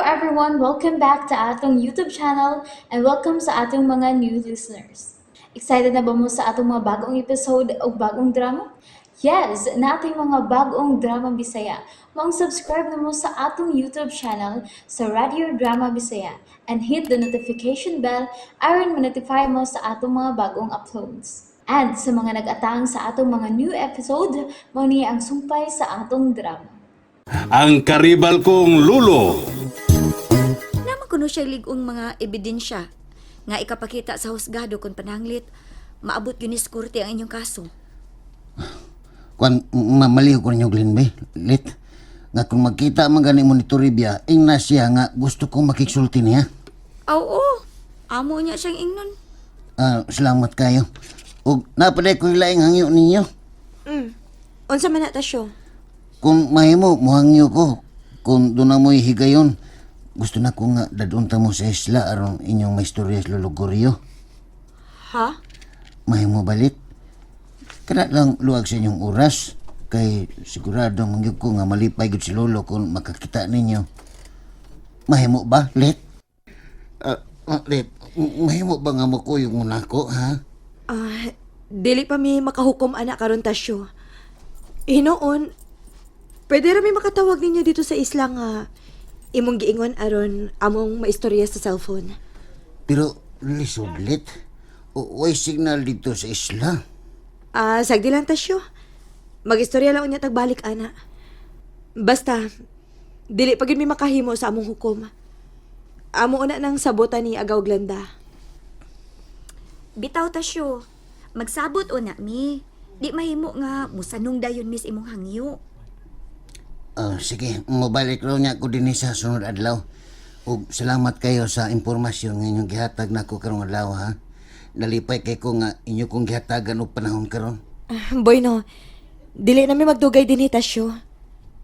everyone! Welcome back to atong YouTube channel and welcome sa atong mga new listeners. Excited na ba mo sa atong mga bagong episode o bagong drama? Yes, nating mga bagong drama Bisaya. Maong subscribe na mo sa atong YouTube channel sa Radio Drama Bisaya and hit the notification bell aron ma-notify mo sa atong mga bagong uploads. And sa mga nag-atang sa atong mga new episode, mao ni ang sumpay sa atong drama. Ang karibal kong lulo. Naman kuno siya lig-ong mga ebidensya nga ikapakita sa husgado kung pananglit maabot gyud ni sa korte ang inyong kaso. Kwan, mamaliw ko ninyo, Glenn, be. Lit. Nga kung magkita man gani mo ni Toribia, ing na siya nga gusto kong makiksulti niya. Aw, oo. Amo niya siyang ingnon. Ah, salamat kayo. Ug napaday ko laing hangyo ninyo. Unsa man na tasyo? Kung mahimo, muhangyo ko. Kung doon na mo'y higayon, gusto na ko nga dadunta mo sa isla aron inyong maistorya sa Lolo Gorio. Ha? Mahimo balit. Kana lang luwag sa inyong oras kay sigurado mangyud ko nga malipay gud si Lolo kung makakita ninyo. Mahimo ba, Lit? Lit, mahimo ba nga mukuyog mo nako, ha? Ah, dili pa mi makahukom ana karon tasyo. Hinoon, pwede ra mi makatawag ninyo dito sa isla nga imong giingon aron among maistorya sa cellphone. Pero lisod, Lit. Way signal dito sa isla. Ah, sagdi lang tasyo. Magistorya lang unya tagbalik ana. Basta dili pa gyud mi makahimo sa among hukom. Amo una nang sabotan ni Agaw Glenda. Bitaw ta siyo. Magsabot o na mi. Di mahimo nga musanong dayon miss imong hangyo. Ah, sige, mobalik raw niya ko dinhi sa sunod adlaw. Ug salamat kayo sa impormasyon nga inyong gihatag nako karong adlaw, ha. Nalipay kay ko nga inyo kong gihatagan og panahon karon. Ah, Boy no, dili na mi magdugay dinhi tasyo.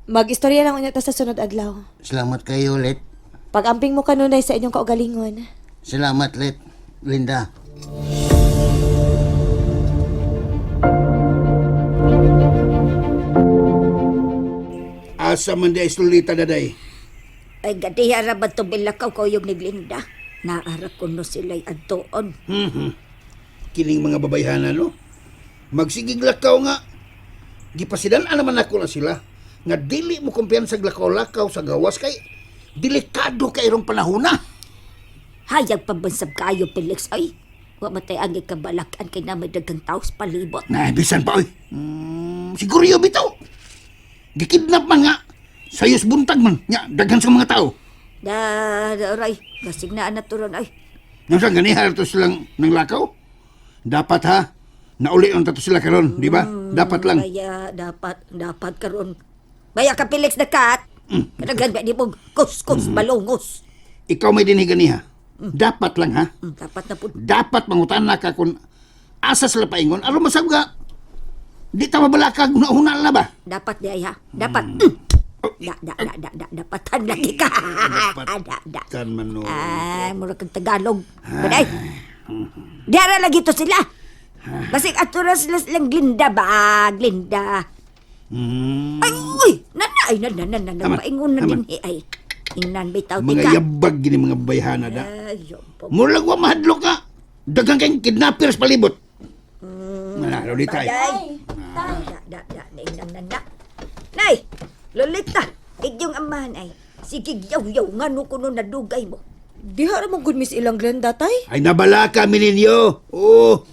Magistorya lang unya ta sa sunod adlaw. Salamat kayo, Lit. Pag-amping mo kanunay sa inyong kaugalingon. Salamat, Lit. Linda. Asa man di ay sulita daday. Ay, gadiha ra ba ito bilakaw kuyog ni Glinda? Naara ko no sila'y adtoon. Kining mga babayhana no. Magsigig lakaw nga. Gipasidan naman ako na sila nga dili mo kumpiyansa lakaw-lakaw sa gawas kay delikado kay irong panahon na. Hayag pabansab kayo, Felix. Ay, wa matay ang ikabalakan kay na may daghang tao sa palibot. Na bisan pa oy. Siguro yun bitaw. Gikidnap man nga. Sayos buntag man nya daghan sa mga tao. Da, da aray, gasignaan na turon ay. Nang saan ganiha to silang nang lakaw? Dapat ha. Nauli ang tato sila karon, di ba? Dapat lang. Baya, dapat, dapat karon. Baya ka, Felix, na kat. Kadaghan ba di mo kuskus balongos. Ikaw may dinhi ganiha. Dapat lang ha. Dapat na po. Dapat mangutan na ka kung asa sila paingon aron masab ka di ta mabalakag una na ba? Dapat di ay ha. Dapat. Da, da, da, da, da, dapatan lagi ka. Dapat Da, da. kan man no. Ay, mura kang Tagalog. Baday. Diara lagi to sila. Basig atura sila silang Glinda ba? Glinda. Ay, uy! Nana, ay, nana, nana, nana. Aman, Paingon na aman. din eh, ay. Ingnan bitaw Mga tika. yabag gini mga bayhana da. Ay, yabag. Murag wa mahadlok ka. Daghang kayong kidnappers palibot. Wala, Lolita ay. Baday. Da, da, da, da, na, na. Nay, Lolita, igyong amahan ay. Sige, yaw-yaw, nga no kuno nadugay mo. Diha ra mo good miss ilang Glenda tay. Ay nabala kami ninyo. Oo.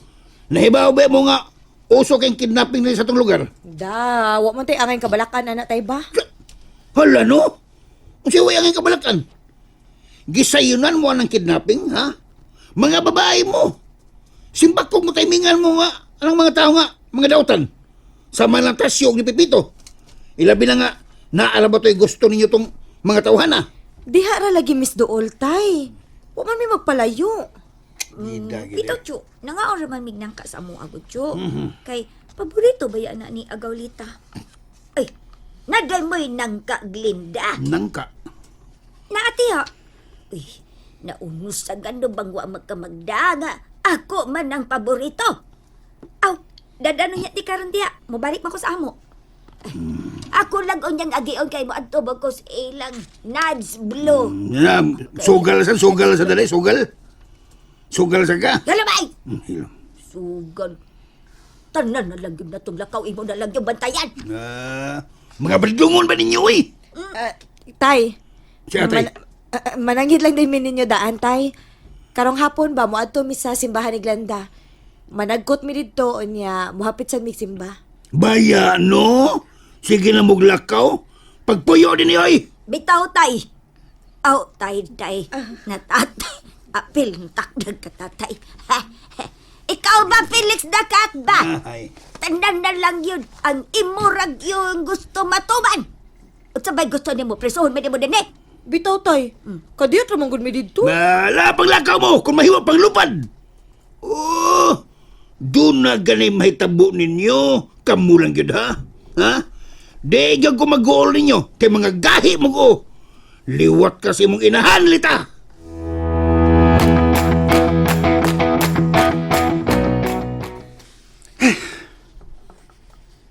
Nahibaw ba mo nga uso kayong kidnapping nila sa itong lugar? Da, wa man tay angay kabalakan ana tay ba? Hala no? Unsa way ang kabalakan? Gisayunan mo ang kidnapping, ha? Mga babae mo. Simbakog mo timingan mo nga ang mga tao nga, mga dautan. Sama lang tasyo ni Pipito. Ilabi na nga, naala ba to'y gusto ninyo tong mga tauhan, ha? Diha ra lagi miss dool tay. Wa man mi magpalayo. Bitaw, Chu. Nangaon ra man mignang ka sa among agod, Chu. Kay, paborito ba yan na ni Agawlita? Ay, naday mo'y nangka, Glinda. Nangka. Naati ha. Uy, naunus sa gano bang wa magkamagdaga. Ako man ang paborito. Aw, dadano niya ti karon diya. Mobalik man ko sa amo. Ako lang unyang agion kay mo adto ba ko sa ilang Nads Blue. Na, sugal sa sugal sa dali, sugal. Sugal sa ka. Dala ba ay? Hilom. Sugal. Tanan na lang yun na itong lakaw, imo na lang yung bantayan. Ah, mga baldungon ba ninyo eh? Ah, tay. Siya, tay. Mananghid lang din mi ninyo daan, tay. Karong hapon ba moadto mi sa simbahan ni Glenda. Managkot mi didto unya muhapit sad mi simba. Baya, no? Sige na muglakaw. Pagpuyo din niyo eh. Bitaw tay. Aw, tay, tay. Natatay. Apil, takdag ka, tatay. Ikaw ba, Felix Dakat ba? Ay. Tanan na lang yun. Ang imurag yun gusto matuman. At sabay gusto nimo, presohon man nimo din eh. Bitaw tay. Kadiyot ra man gud mi didto. Wala paglakaw mo kung mahiwa panglupad. Oh, doon na ganay mahitabo ninyo. Kamu lang yun, ha? Ha? Di gyud ko mag-goal ninyo kay mga gahi mo ko. Liwat kasi mong inahan, lita.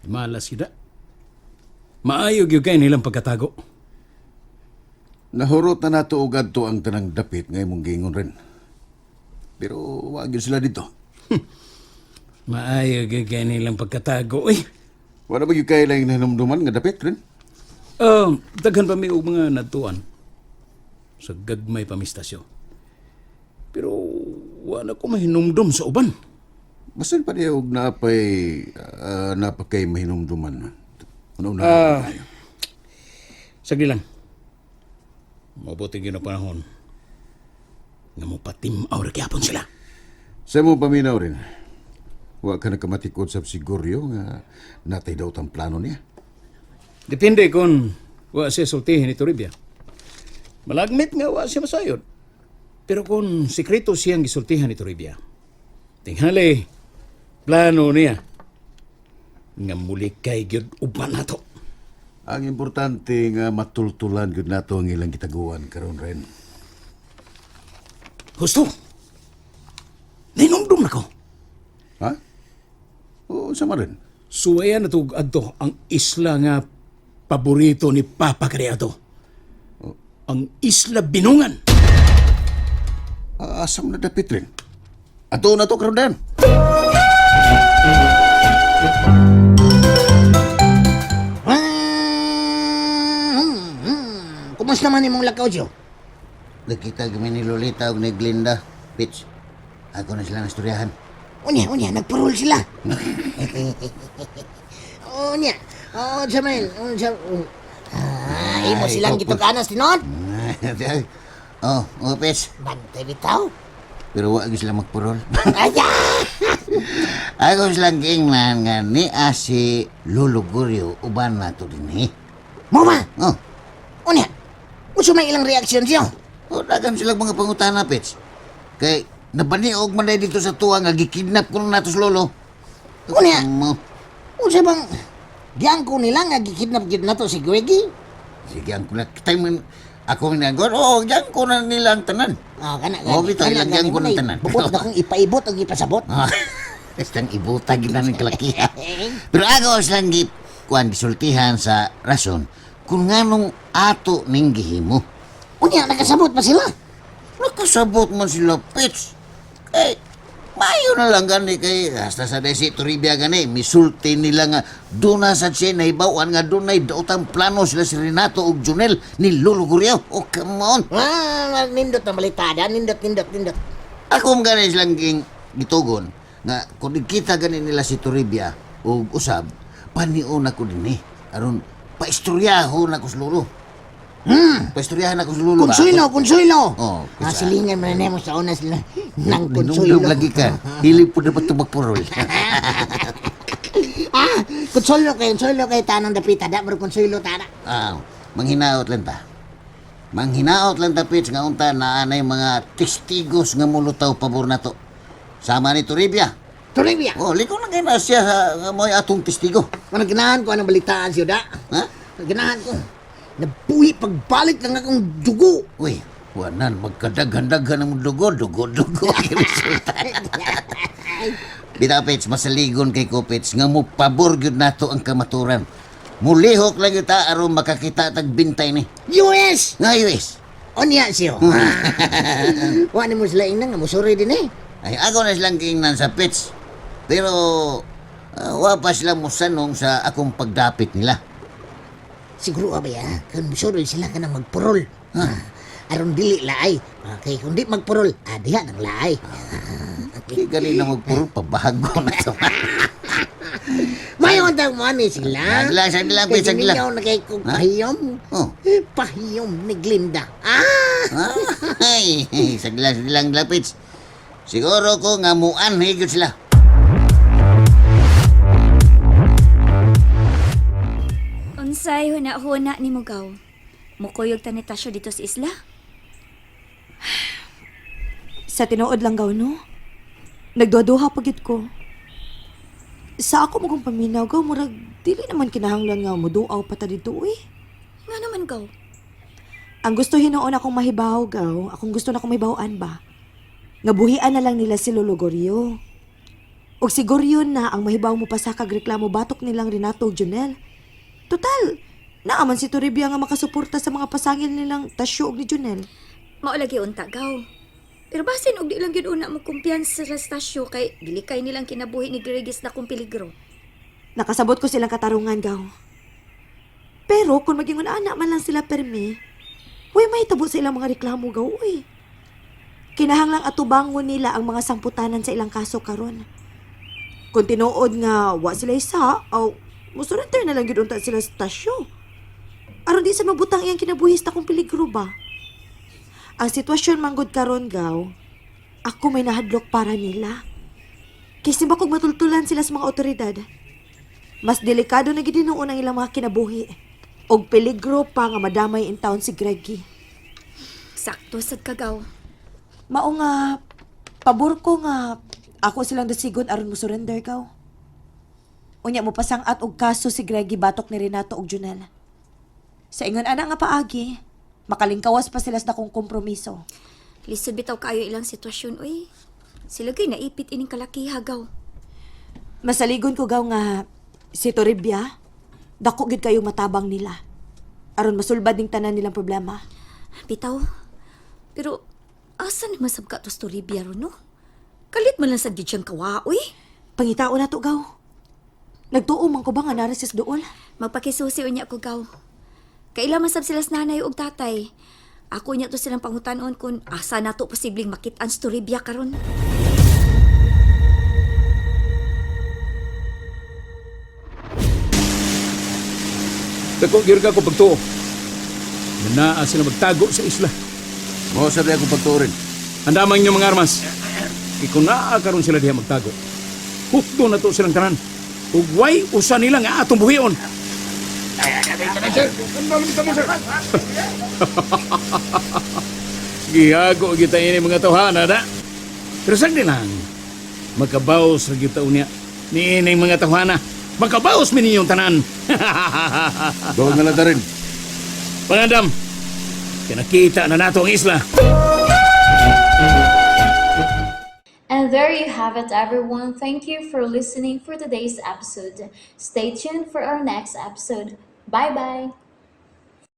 Malas yun. Maayo gyud kay nilang pagkatago. Nahurot na nato og adto ang tanang dapit nga imong giingon rin. Pero wa gyud sila dito. Maayo gyud kay nilang pagkatago eh. Wala ba gyud kay lang nahinumduman nga dapit rin? Daghan pa mi og mga natuan sa gagmay pamistasyo. Pero wala ko mahinumdum sa uban. Basan pa niya og naapay napakay mahinumduman. Ano na? Sagli lang. Mabuti gyud ang panahon nga mopatim-aw ra gyapon sila. Sa imong paminaw rin. Wa ka nakamatikod sa siguryo nga natay daw ang plano niya. Depende kung wa siya sultihin ni Toribia. Malagmit nga wa siya masayod. Pero kung sikreto siyang gisultihan ni Toribia, tinghali, plano niya nga muli kay gyud uban nato. Ang importante nga matultulan gyud nato ang ilang gitaguan karon rin. Husto! Nainumdum na ko. Ha? Oo, sama rin. Suwayan na tug adto ang isla nga paborito ni Papa Creado. Ang Isla Binungan. Asa mo na dapit rin? Ato na to karon dan. Kumusta man imong lakaw, Joe? Nagkita kami ni Lolita ug ni Glinda. Pitch, ako na sila nastoryahan. Unya, unya, nagparol sila. Unya, oh, Jamel, unsa, ah, imo silang gituganas tinon. Oh, oh, Pitch. Bantay bitaw. Pero wa gyud sila magpurol. Aya! Ako silang giingnan nga ni si Lolo Guryo uban na to dinhi. Mo ba? Oh, Unya, unsa may ilang reaksyon siyo? oh dagan silang mga pangutana, Pitch. Kay nabaniog man dahil dito sa tuwa nga gikidnap ko na nato si Lolo. Unya. Mo. Unsa bang giangko nila nga gikidnap gid nato si Gwegi? Sige, ang kulat. Kitay man, ako minagor, oo, oh, ko na nila ang tanan. Ah, kana Oh, bitaw, kana ilang giangko gani ng mo, tanan. Bukod na kung ipaibot ang ipasabot. Ah, Bastang ibutag yun ang kalakiha. Pero ako silang gi, kuan gisultihan sa rason kung nganong ato ning gihimo. Unya, nakasabot pa sila. Nakasabot man sila, Pits. Kay, maayo na lang gani kay hasta sa desi Toribia gani misulti nila nga doon na sa siya nahibawan nga doon na'y daotang plano sila si Renato ug Junel ni Lolo Guriao. Oh, come on. Ah, nindot na balitada, nindot, nindot, nindot. Ako man gani silang ging gitugon nga kung kita gani nila si Toribia ug usab panion ako dinhi aron paistoryaho na ko sa lolo. Paistoryahan ako sa lolo. ba? Konsuelo, konsuelo. Oh, ah, kusa. silingan man na mo sa una sila ng Ninumdum konsuelo. lagi ka. Hili po dapat tumagpurol. Ah, konsuelo kay konsuelo kay tanang dapita da, pero konsuelo tana. Ah, manghinaot lang ta. Manghinaot lang ta, Pits, nga unta na anay mga testigos nga mulutaw pabor na to. Sama ni Toribia. Toribia. Oh, liko na kayo na siya sa nga mo'y atong testigo. Mana ganahan ko anong balitaan siyo da. Ha? Ganahan ko. Nabuhi pagbalik lang akong dugo. Uy, wanan, magkadaghan-daghan ang dugo, dugo, dugo. Ang resulta. Bitaw, Pits, masaligon kay ko, Pits, nga mo pabor gyud nato ang kamaturan. Mulihok lagi ta aron makakita tag bintay ni. US! Nga US. Onya siyo. Wa ni mo sila ingnan nga musuri din eh. Ay ako na silang giingnan sa pits. Pero wa pa sila musanong sa akong pagdapit nila. Siguro ba ya, kung musuri sila ka na magpurol. Ha? Aron dili laay. Okay, kung di magpurol, diha nang laay. Di gali na magpuro pabago na to. Mayon tang mo ni sila. Saglang, saglang, Kay Pits, saglang. gimingaw na kay kong Ha? pahiyom. Oh. Pahiyom ni Glinda. Ah! Ay, saglang, saglang, Lapits. Siguro ko nga muan higit sila. Unsay huna-huna ni Mugaw. Mukuyog ta ni Tasyo dito sa isla. Sa tinuod lang gaw, no? Nagduha-duha pa gyud ko. Sa ako mo kong paminaw, gaw, murag, dili naman kinahanglan nga muduaw pa ta dito, uy. Nga naman gaw. Ang gusto hinuon akong mahibaw, gaw, akong gusto na akong mahibawan ba? Nga buhian na lang nila si Lolo Gorio. Og si Gorio na ang mahibaw mo pa sa kagreklamo batok nilang Renato ug Junel. Total, naaman si Toribia nga makasuporta sa mga pasangil nilang Tasyo ug ni Junel. Mao lagi unta gaw. Pero basin og di lang gyud una mo kumpiyansa sa Tasyo kay gilikay nilang kinabuhi ni Gregis na kung peligro. Nakasabot ko silang katarungan, gaw. Pero kung maging ana man lang sila permi, uy, may tabo sa ilang mga reklamo, gaw, uy. Kinahanglang atubangon nila ang mga sangputanan sa ilang kaso karon. Kung tinuod nga wa sila isa, aw, musurrender na lang gyud unta sila sa stasyo. Aron di sa mabutang iyang kinabuhi sa akong peligro ba? Ang sitwasyon manggod karon gaw, ako may nahadlok para nila. Kaysa ba kung matultulan sila sa mga otoridad? Mas delikado na gid noon ang ilang mga kinabuhi. Og peligro pa nga madamay in town si Greggy. Sakto sad kagaw. Mao nga pabor ko nga ako silang dasigon aron mo surrender kaw. Unya mo pasang-at og kaso si Greggy batok ni Renato og Junel. Sa ingon ana nga paagi, makalingkawas pa sila sa dakong kompromiso. Lisod bitaw kaayo ilang sitwasyon uy. Sila gyud naipit ining kalakiha gaw. Masaligon ko gaw nga si Toribia, dako gid kayo matabang nila. Aron masulbad ning tanan nilang problema. Bitaw. Pero asa ni masabka to sa Toribia ron no? Kalit man lang sad gyud siyang kawa uy. Pangitao na to gaw. Nagtuo man ko ba nga nara sis dool? Magpakisusi unya ko gaw. Kaila man sab sila sa nanay ug tatay. Ako niya to silang pangutanon kung asa nato posibleng makit-an sa Toribia karon. Dako gyud ka ko pagtuo. Naa sila magtago sa isla. Mao sa akong pagtuo rin. Handa man inyong mga armas. Kay kung naa karon sila diha magtago, hukdo na to silang tanan. Ug way usa nila nga atong buhion. Gihago kita ini mga tawhana na. Pero sagdi lang, makabaos ra gyud ta unya niining mga tawhana. Makabaos mi ninyong tanan. Doon na lang ta rin. Pangandam, kinakita na nato ang isla. And there you have it, everyone. Thank you for listening for today's episode. Stay tuned for our next episode. Bye bye.